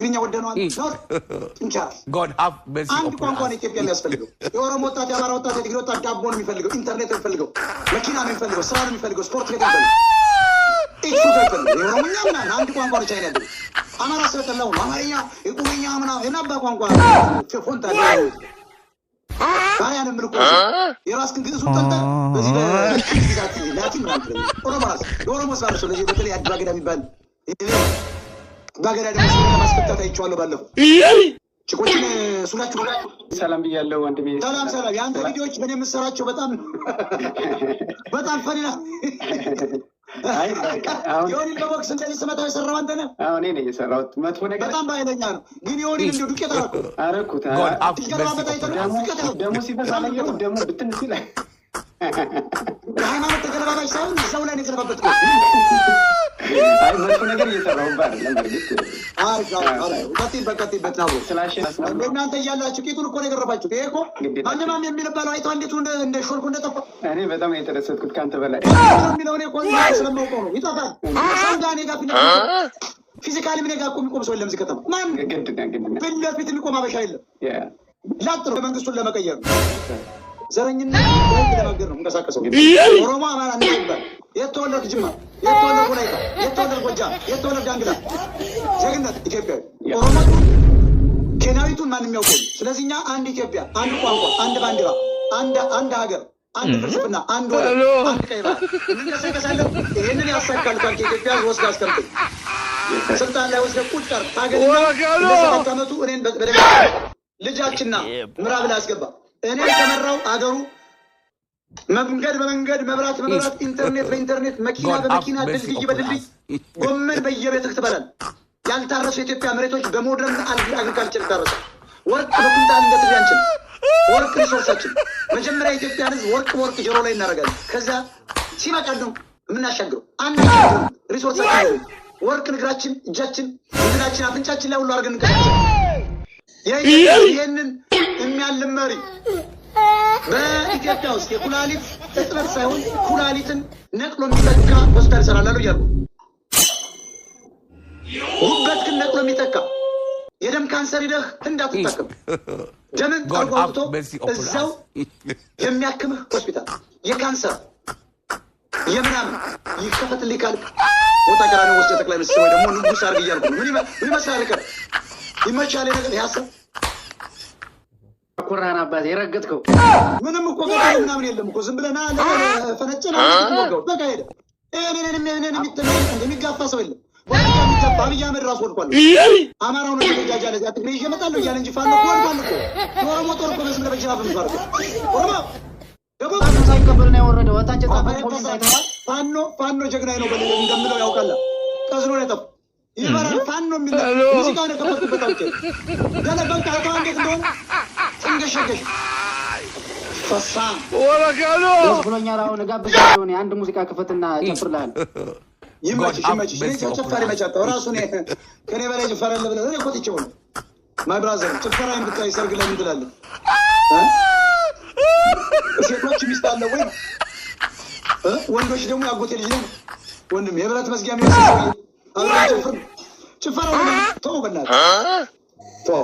ትግርኛ ወደነዋል። ጥንቻ God have mercy አንድ upon ቋንቋ us. ነው ኢትዮጵያ የሚያስፈልገው። የኦሮሞ ወጣት፣ የአማራ ወጣት፣ የትግሬ ወጣት ዳቦ ነው የሚፈልገው፣ ኢንተርኔት ነው የሚፈልገው፣ መኪና ነው የሚፈልገው፣ ስራ ነው የሚፈልገው፣ ስፖርት ቤት ነው የሚፈልገው፣ እሱ ነው የሚፈልገው። የኦሮሞኛ ምናምን አንድ ቋንቋ ነው ቻይና ያለው። አማራ ስለጠላው ነው አማርኛ የቁመኛ ምናምን የናባ ቋንቋ ፎንታ ባሪያን የምልኮ የራስህን ግዕዙን ጠልተህ በዚህ በግዛት ላቲን ምናምን ትለኛለህ። ኦሮሞ ራስ የኦሮሞ ስራ ነው። ስለዚህ በተለይ አባገዳ የሚባል አባገዳ ደግሞ ሱሪ ለማስፈታት አይቼዋለሁ ባለፈው። ጭቆችን ሱሪያችሁ ሰላም ብያለሁ ወንድሜ። ሰላም ሰላም። የአንተ ቪዲዮዎች በእኔ የምትሰራቸው በጣም በጣም funny ና አይ በቃ አሁን ዮኒን በቦክስ እንደዚህ ስመታው የሰራው አንተ ነህ። አሁን እኔ ነኝ የሰራሁት መጥፎ ነገር በጣም በኃይለኛ ነው ግን ዮኒን እንዲሁ ዱቄት አደረኩት። አረኩት። God have mercy ሲገለባበጥ upon አይተህ us. ነው ዱቄት አደረኩት። ደሞ ሲፈስ አላየሁም። ደሞ ብትን ሲል የሃይማኖት ተገለባባጭ ሳይሆን እዛው ላይ ነው የተገለባበጥከው። አይ መጥፎ ነገር እየሰራሁብህ አይደለም። በእርግጥ አሪፍ አሪፍ አሪፍ። ቀጥይበት ቀጥይበት ናቦ ስላሸነፍኩ እንደ እናንተ እያላችሁ ቂጡን እኮ ነው የገረፋችሁት። ይሄ እኮ ግዴታ። ማንማም የሚባለው አይተህ እንዴት እንደ ሾልኮ እንደጠፋ እኔ በጣም ነው የተደሰትኩት ከአንተ በላይ። የሚለው እኔ እኮ ስለማውቀው ነው። ይጠፋል። ሰው ጋር እኔ ጋር ፊት ለፊት physically እኔ ጋር እኮ የሚቆም ሰው የለም እዚህ ከተማ ማን ግድ ነው ግድ ነው። ፊት ለፊት የሚቆም አበሻ የለም። ያ ላጥ ነው መንግስቱን ለመቀየር ነው። ዘረኝነት በህግ ለማገድ ነው የምንቀሳቀሰው። ኦሮሞ አማራ እንዳይባል የት ተወለድክ ጅማ፣ የት ተወለድክ ወላይታ፣ የት ተወለድክ ጎጃም፣ የት ተወለድክ ዳንግላ፣ ዜግነት ኢትዮጵያዊ። ኦሮሞ ኬንያዊቱን ማንም ያውቀው። ስለዚህ እኛ አንድ ኢትዮጵያ፣ አንድ ቋንቋ፣ አንድ ባንዲራ፣ አንድ አንድ ሀገር፣ አንድ ፍልስፍና፣ አንድ ወደብ፣ አንድ ቀይ ባህር እንንቀሳቀሳለን። ይህንን ያሳካል ካልክ ኢትዮጵያ ወስደህ አስቀምጠኝ ስልጣን ላይ ወስደህ ቁጭ አድርግ። ታገልና ለ7 ዓመቱ እኔን በደንብ ልጃችንና ምዕራብ ላይ አስገባ። እኔ ከመራው አገሩ መንገድ በመንገድ፣ መብራት በመብራት፣ ኢንተርኔት በኢንተርኔት፣ መኪና God have በመኪና፣ mercy ድልድይ upon በድልድይ፣ us. ጎመን በየቤትህ ትበላል። ያልታረሱ የኢትዮጵያ መሬቶች በ modern agriculture ይታረሳል። ወርቅ በኩንታል እንደ ትግሬ አንችልም። ወርቅ resource ኣችን መጀመሪያ የኢትዮጵያን ሕዝብ ወርቅ ወርቅ ጆሮ ላይ እናደርጋለን። ከዛ ሲበቃል ነው የምናሻግረው። አናሻግርም። Resource ኣችን ወርቅ እግራችን፣ እጃችን፣ እንትናችን፣ አፍንጫችን ላይ ሁሉ አድርገን እንቀሳቀሳለን። ይህንን የሚያልም መሪ በኢትዮጵያ ውስጥ የኩላሊት እጥበት ሳይሆን ኩላሊትን ነቅሎ የሚተካ ሆስፒታል ይሰራላሉ እያልኩ፣ ጉበትህን ነቅሎ የሚተካ፣ የደም ካንሰር ሂደህ እንዳትታከም ደምን ጠርጎ አውጥቶ እዛው የሚያክምህ ሆስፒታል የካንሰር የምናምን ይከፈትልኝ ካልክ ቦታ ቀራኒ ወስደህ ጠቅላይ ሚኒስትር ወይ ደግሞ ንጉስ አድርግ እያልኩ ነው። ምን ይመስላል? ቀር ይመቻል ነገር ያሰብ ኮራን አባቴ የረገጥከው። ምንም እኮ ገደል ምናምን የለም እኮ፣ ዝም ብለህ ና ፈነጨን ወጋው በቃ ሄደ። እኔን የሚጋፋ ሰው የለም። ፖለቲካ የሚጋፋ አብይ አህመድ ራሱ ወድቋል። አማራው ነው የተጃጃለ እዚያ ትግሬ ይዤ እመጣለሁ እያለ እንጂ ፋኖ እኮ ወድቋል እኮ። የኦሮሞ ጦር እኮ በዝም ብለህ በጅራፍ ነው የምትባረከው። ኦሮሞ ደቡብ ሳይቀበል ነው የወረደው። እታች የጻፈው comment አይተዋል? ፋኖ ፋኖ ጀግና ነው በል እንደምለው ያውቃል። ቀዝኖ ነው የጠፋው። ይበራል ፋኖ የሚል ሙዚቃውን የከፈትኩበት አውቄ ገለ በቃ አይተኸው እንዴት እንደሆነ ጥንገሸገሽ ፈሳ። ደስ ብሎኛል። አሁን እጋብዝሃለሁ። እኔ አንድ ሙዚቃ ክፈትና ጨፍርልሃል። ይመችሽ ይመችሽ። እኔ ጨፋሪ መቻጣው ራሱ እኔ ከኔ በላይ ጭፈራ አለ ብለህ እኔ እኮ ትቼው ነው my brother። ጭፈራ ብታይ ሰርግ ላይ ምን ትላለህ? ሴቶች ሚስት አለ ወይ? ወንዶች ደግሞ ያጎቴ ልጅ ነው ወንድም የብረት መዝጊያ የሚመስል ሰውዬ አብረን ጭፍር ጭፈራ ተው፣ በእናትህ ተው።